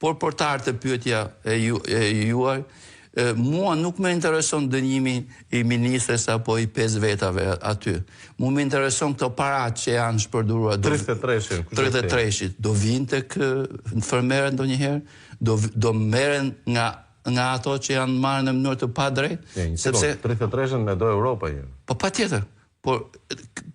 Por për të ardhur te pyetja e ju, e juaj, mua nuk më intereson dënimi i ministres apo i pesë vetave aty. Mua më intereson këto paratë që janë shpërdoruar. 33-shin. 33-shit. Do vijnë tek fermerët ndonjëherë, do do merren nga nga ato që janë marrë në mënyrë të padrejtë, sepse 33-shin e do Europa një. Po patjetër. Por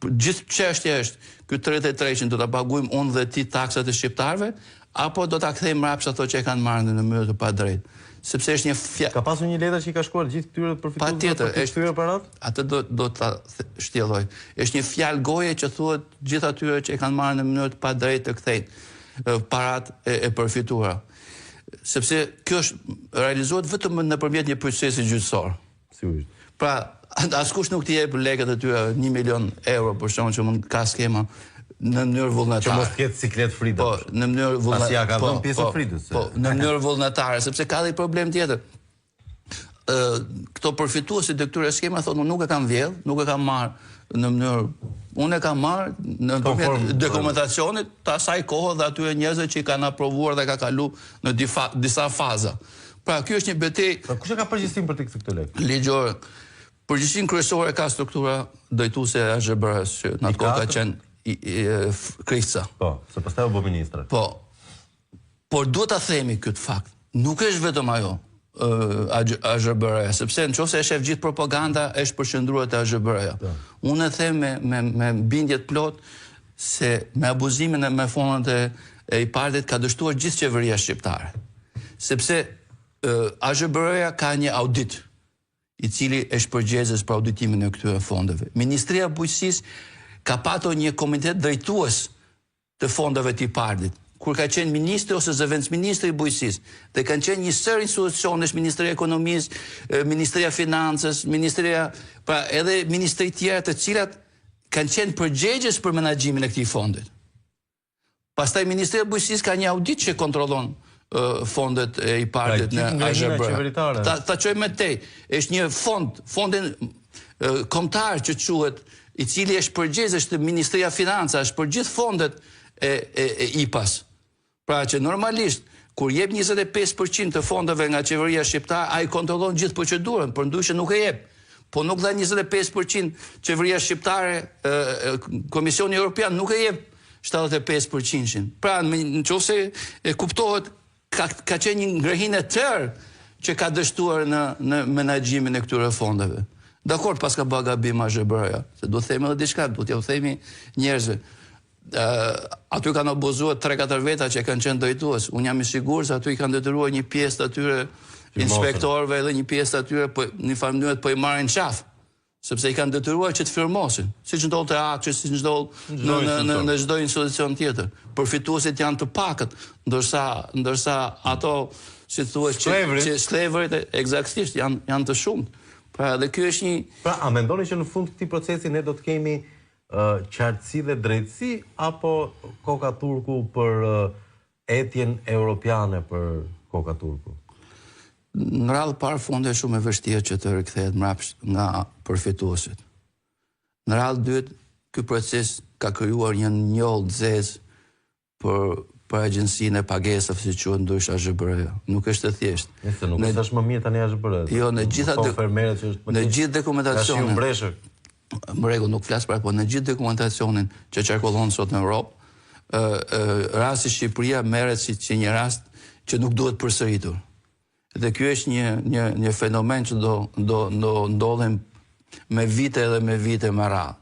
gjithë çështja është, ky 33-shin do ta paguajmë unë dhe ti taksat e shqiptarëve apo do ta kthejmë mbrapsht ato që e kanë marrë në mënyrë të padrejtë. Sepse është një fjalë. Ka pasur një letër që i ka shkuar gjithë këtyre përfituesve Patjetër, për të kthyer paratë? Atë do do ta shtjelloj. Është një fjalë goje që thuhet gjithë atyre që e kanë marrë në mënyrë të padrejtë të kthejnë paratë e, e përfituara. Sepse kjo është realizohet vetëm nëpërmjet një procesi gjyqësor. Sigurisht. Pra, askush nuk t'i jep lekët e tyre 1 milion euro për shembull që mund ka skema në mënyrë vullnetare. Që mos të ketë siklet Frida. Po, në mënyrë vullnetare. Pasi ja ka po, dhënë pjesën po, Fridës. Po, në mënyrë vullnetare, sepse ka dhe një problem tjetër. Ë, këto përfituesit e këtyre skema thonë unë nuk e kam vjedh, nuk e kam marr në mënyrë unë e kam marr nëpërmjet dokumentacionit të asaj kohe dhe atyre njerëzve që i kanë aprovuar dhe ka kalu në disa faza. Pra, kjo është një betejë Pra, kush e ka përgjegjësinë për të kthy këto lekë? Ligjore. Përgjegjësinë kryesore ka struktura drejtuese e AZHBR-së, që në atë kohë ka qenë Krifca. Po, se pastaj u bë ministre. Po. Por duhet ta themi këtë fakt. Nuk është vetëm ajo AZHBR-ja, sepse në qoftë se e shef gjithë propaganda është përqendruar te AZHBR-ja. Po. Unë e them me, me, me bindje të plotë se me abuzimin e me fondet e, e IPARD-it ka dështuar gjithë qeveria shqiptare. Sepse AZHBR-ja ka një audit i cili është përgjegjës për auditimin e këtyre fondeve. Ministria e Bujqësisë ka patur një komitet drejtues të fondeve të IPARD-it, kur ka qenë ministri ose zëvendësministri i Bujqësisë, dhe kanë qenë një sërë institucionesh, Ministria e Ekonomisë, Ministria e Financës, Ministria, pra edhe ministri tjera të cilat kanë qenë përgjegjës për menaxhimin e këtij fondit. Pastaj Ministria e Bujqësisë ka një audit që kontrollon fondet e IPARD-it pra, në AZHBR. Ta, ta çoj më tej, është një fond, fondin kombëtar që quhet, i cili është përgjegjës, është Ministria e Financave, është për gjithë fondet e, e, e IPA-s. Pra që normalisht, kur jep 25% të fondeve nga qeveria shqiptare, ai kontrollon gjithë procedurën, përndryshe nuk e jep. Po nuk dha 25% qeveria shqiptare, Komisioni Europian nuk e jep 75%-shin. Pra, në qoftë se e kuptohet, ka, ka qenë një ngrehinë e tërë që ka dështuar në, në menaxhimin e këtyre fondeve. Dakord, paska bë gabim AZHBR-ja, se duhet themi edhe diçka, duhet t'jua themi njerëzve. aty kanë abuzuar 3-4 veta që kanë qenë drejtues. Unë jam i sigurt se aty i kanë detyruar një pjesë të atyre inspektorëve edhe një pjesë të atyre po në një farë mënyre po i marrin qafë sepse i kanë detyruar që të firmosin, siç ndodh te AKSHI, siç ndodh në në në në çdo institucion tjetër. Përfituesit janë të pakët, ndërsa ndërsa ato si thuhet që që skllevërit ekzaktësisht janë janë të shumtë. Pra edhe ky është një Pra, a mendoni që në fund të këtij procesi ne do të kemi qartësi dhe drejtësi apo koka turku për etjen europiane për koka turku? Në radhë parë fondi është shumë e vështirë që të rikthehet mbrapsht nga përfituesit. Në radhë dytë, ky proces ka krijuar një njollë të zezë për për agjencinë e pagesave, siç quhet ndryshe AZHBR-ja. Nuk është e thjeshtë. Nëse nuk është është më mirë tani AZHBR. Jo, në gjitha do fermerët që është më në gjithë dokumentacionin. Ka breshër. Në rregull, nuk flas për po në gjithë dokumentacionin që qarkullon sot në Europë, ë ë rasti Shqipëria merret si si një rast që nuk duhet përsëritur. Dhe ky është një një një fenomen që do do do ndodhin me vite edhe me vite me radhë.